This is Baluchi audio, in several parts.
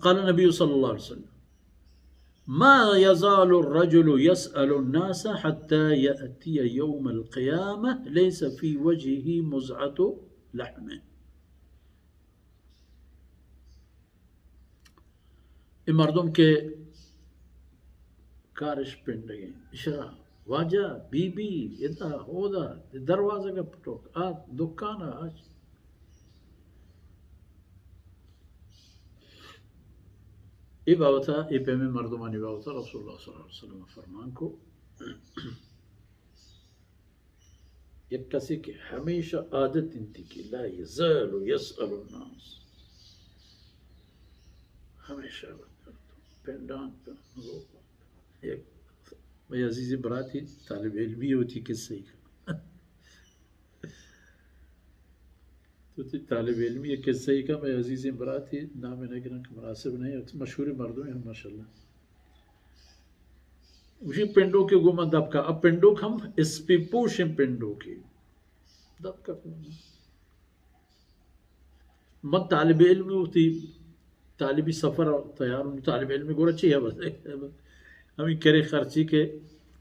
قال النبي صلى الله عليه وسلم: ما يزال الرجل يسأل الناس حتى يأتي يوم القيامة ليس في وجهه مزعة لحم. اے مردم کہ کارش پنڈگ انت، اشرا، واجہ، بی بی، ادا، اودا، دروازگ ءَ پٹوک، آ دکان ءَ، آ اے بابت ءَ، اے پیمیں مردمانی بابت ءَ رسول اللہ صلی اللہ علیہ وسلم فرمان کو، یک کسے کہ ہمیشہ عادت انت کہ لا یزال یسأل الناس، ہمیشہ پنڈان، یک مئے عزیزیں براتے طالب علمی وتی قصہ ای کن. تو وتی طالب علمی قصہ ای کن، مئے عزیزیں براتے نام نہ گرن کہ مناسب نہیں، مشہور مردم ہیں ماشاءاللہ. گوشی پنڈوکے گوں من دپ کا، اب پنڈوک ہم اسپی پوشیں پنڈوکے دپ کا. من طالب علم وتی طالبی سفر ءَ تیار ہوں، طالب علم گورا چی ہے بس ہمیں کرے خرچی کے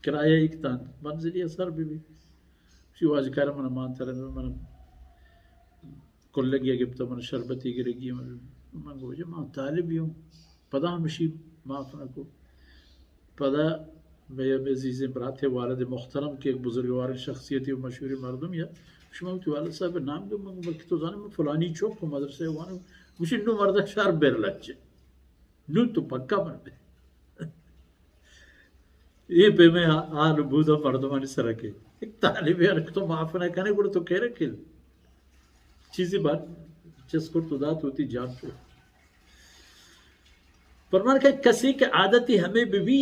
کرایہ ایک تان منزلی سر بی بی. شی واجہ کار من مان تر من کلگی گپتا، من شربتی گرگی، من گوجے من طالبی ہوں. پدا ہمشی معاف نہ کو. پدا مئے، مئے عزیزیں برات ءِ والد محترم کہ یک بزرگواریں شخصیتی و مشہوریں مردم یا، شما وتی والد صاحب ءِ نام دو، من بلکہ تو زانے من فلانی چوک و مدرسہ وانو، گوشی نو مردک شار بیر لچے. نو تو پکا من بے. اے پیمیں حال بود مردمانی سرا کہ یک طالب علم تو معاف نہ کنے، گڑا تو کہہ رکھے. چیزی بات چس کرت و دات وتی جان شو. فرمان کہ کسی کہ عادتی ہمے بہ بی